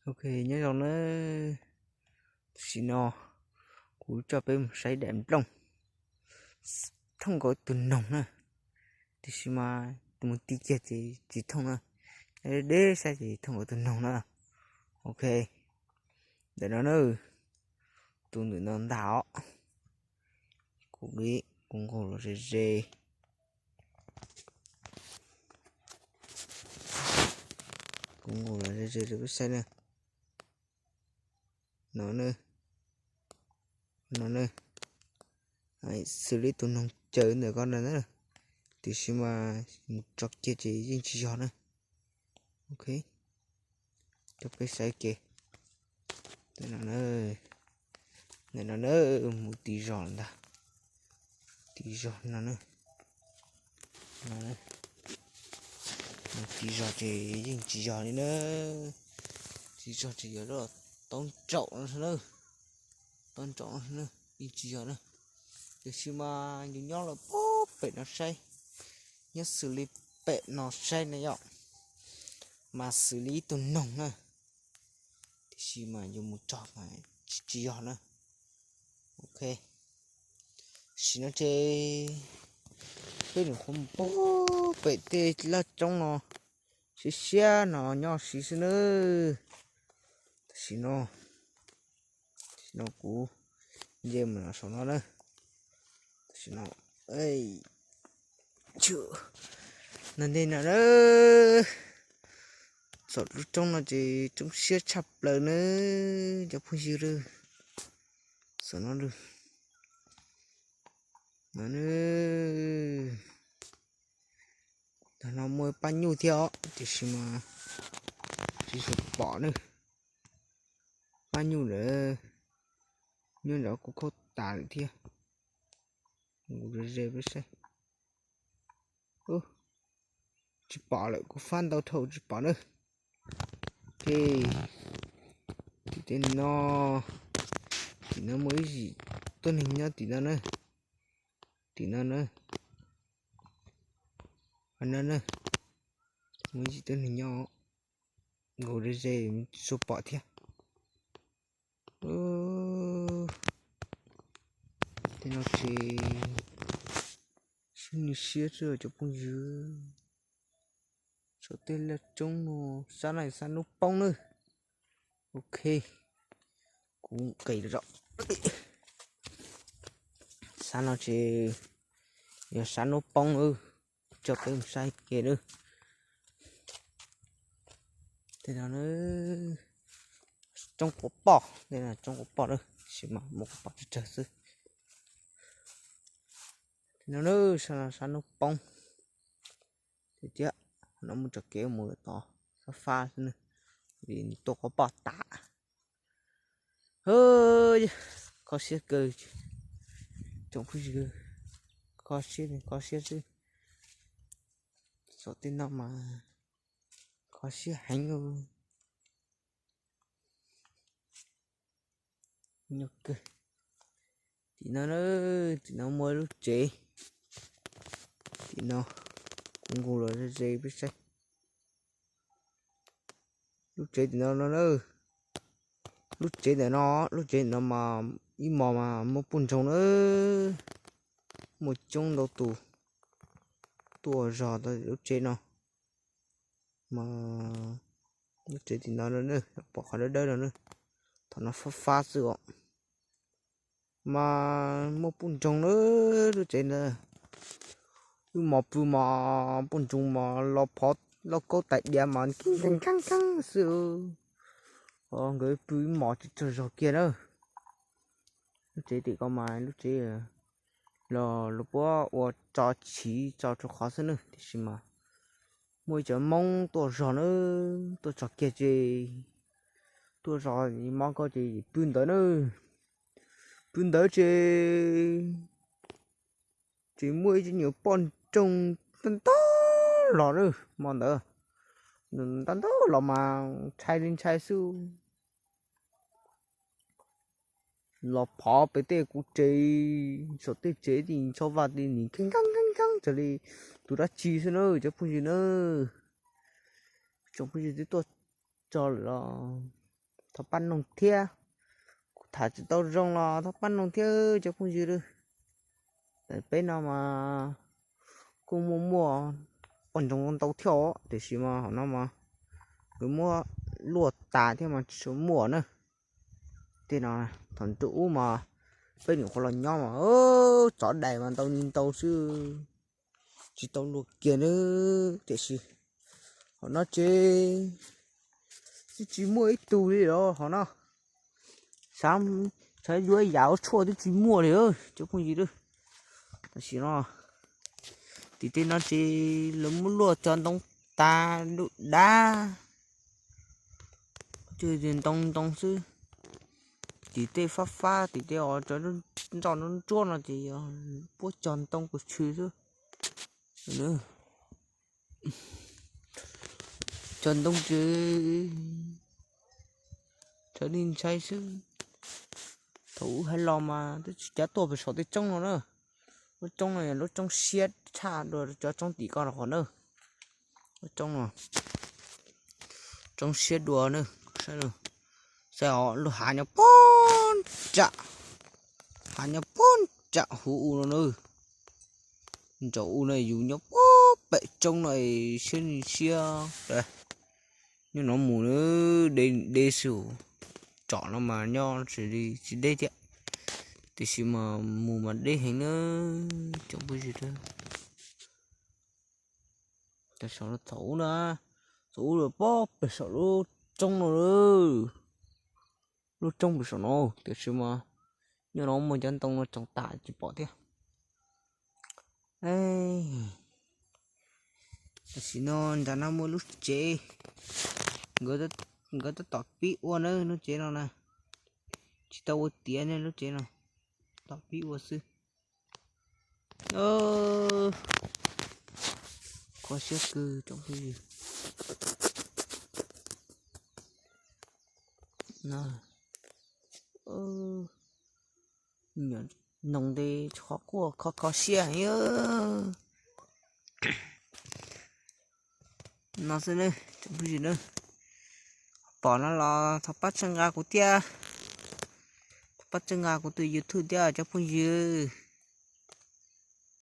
Ok, nyob zoo nawb. Tam sim no kuv coj peb mus saib daim nplooj thooj nkaus tus noog na. Tiam sis mas tus mus ti kiag ces tsis thooj na. Nyob deb deb saib ces thooj nkaus tus noog na. Ok, ntawm no na, tus ntawm no ntag os. Kuv, kuv nqus los ze ze. Kuv nqus los ze ze rau peb saib na. No na, no na, xws li tus noog caws ntawm ko ntag na, tiam sis mas mus tso kiag ces yeej tsis yog na. Ok, coj peb saib ke. Ntawm no na, mus tim zos ntag. Tim zos no na, mus tim zos ces yeej tsis yog li na. Tim zos ces yog lub taub ntsaum no, taub ntsaum no yeej tsis yog na. Tiam sis mas yus nyob lawm pem no saib, nyob xws li pem no saib na yom, mas xws li ib tug noog na. Tiam sis mas yus mus tso mas tsis yog na. Ok, tam sim no ces peb nyuam qhuav mus pem tej laj roob no siab siab no nyob siv xwb nawb. Tam sim no, tam sim no kuv nce mus saum no na. Tam sim no, no ntej no na, saum lub roob no ces roob siab tshaj plaws nawb cov phooj ywg. Saum no, no, tag no muaj paj nyuj thiab os, tiam sis mas tsis tshua pom na. Paj nyuj lawm, nyob nrad kuv khaub tas lawm thiab. Kuv ze ze peb saib. Tsis pom lawm, kuv fab ntau dhau tsis pom na. Ok, tim tej no, tim no muaj ib yim tuab neeg nyob tim no na. Tim no na, no na, muaj ib yim tuab neeg nyob, nkaus ze ze tsis tshua pom thiab. Tej no ces siab nws siab xwb cov phooj ywg. Saum tej laj roob no, sab no sab hnub poob nawb. Ok, kuv qis zog. Sab no ces yog sab hnub poob nawb. Coj peb mus saib ke nawb. Tej no, roob quav poj, tej no roob quav poj na, tab sis mas muaj quav poj tsawg tsawg xwb. Tej no, sab no sab hnub poob. Tiag tiag, no muaj tso kev mus tod fab fab xwb na, vim tuaj quav poj tas. Kho siab kawg, tsoom phooj ywg, kho siab kho siab xwb. Saum tej no mas kho siab heev. Tim no, tim no muaj lub tsev. Tim no, kuv nqus los ze ze peb saib. Lub tsev tim no no na, lub tsev ntawm no, lub tsev ntawm no mas ib hmos mas muaj poj ntxoog na, muaj coob ntau tus tuaj zog lub tsev no. Mas lub tsev tim no, pom qhov dawb dawb no, thaum no fab fab xwb os. Mas muaj poj ntxoog na, lub tsev ntawd, wb mos pw mas poj ntxoog mas los phov lauj kaub tais diav mas keeb keeb keeb xwb. Nkawd pw ib hmos tsis tsaug zog kiag na. Lub tsev tim ko mas lub tsev los lawv puab ua tso chiv tso rau qhov xwb na, tiam sis mas muaj ib cov Hmoob tuaj zog na, tuaj tso kiag ces tuaj zog mob koj ces pw ntawd na, pw ntawd ces, ces muaj ib nyuag poj ntxoog ntau ntau los na, hmo ntawd ntau ntau los mas ntshai li ntshai xwb. Los phov pem tej kuv tsev, saum tej tsev tim tsho vaj tim nis keeb keeb keeb keeb raws li tus dab tsi xwb na cov phooj ywg na. Tsoom phooj ywg twb tuaj tso lawm los thov pab noog thiab. Kuv tham tsis tau zoo los thov pab noog thiab cov phooj ywg. Peb no mas kuj muaj muaj poj ntxoog ntau thiab os, tiam sis mas hom no mas kuv muab luaj tas thiab mas tsis muaj na. Tej no thaum ntuj ub mas peb nyuam qhuav los nyob mas tsov dais mas ntau li ntau xwb, tsis tau luaj kiag na. Tiam sis hom no ces twb tsis muaj ib tug li los hom no. Xav, xav yuav yam ua tshuaj twb tsis muaj li cov phooj ywg. Tam sim no tim tej no ces lawv muab luaj cov ntoo tas dub dab, ntoo ntoo xwb. Tim tej fab fab tim tej os, cov nroj ntsuab no ces puab cog ntoo pes tsawg xwb. Cog ntoo ces txawm li ntshai xwb. Thaum ub hais los mas twb tsis cav tuaj pem saum tej roob no na. Lub roob no yog lub roob siab tshaj dua cov roob tim ko rau qhov na. Lub roob no, roob siab dua na. Saib os, lub hav nyob puag nram, hav nyob puag nram huv u no na. Nram u no yus nyob puag pem roob no siab siab. Nyob no mus na, deb deb xwb. Tsom no mas nyob tsis li tsis deb thiab, tiam sis mas mus mas deb heev na. Cov phooj ywg, thaum ub na, thaum ub lawm puag pem saum lub roob no, lub roob pem saum no, tiam sis mas nyob no muaj cov ntoo no tsoov tas tsis pom thiab. Tam sim no nram no muaj lub tsev, nkawd tab tom pib ua na lub tsev no na, tsis tau ua tiav ne lub tsev no, tom pib ua xwb. Kho siab kawg cov phooj ywg. Noog tes qhov quaj kho kho siab heev. No xwb ne, cov phooj ywg na, pom no los thov pab txhawb nqa kuv thiab, thov pab txhawb nqa kuv tus YouTube thiab cov phooj ywg.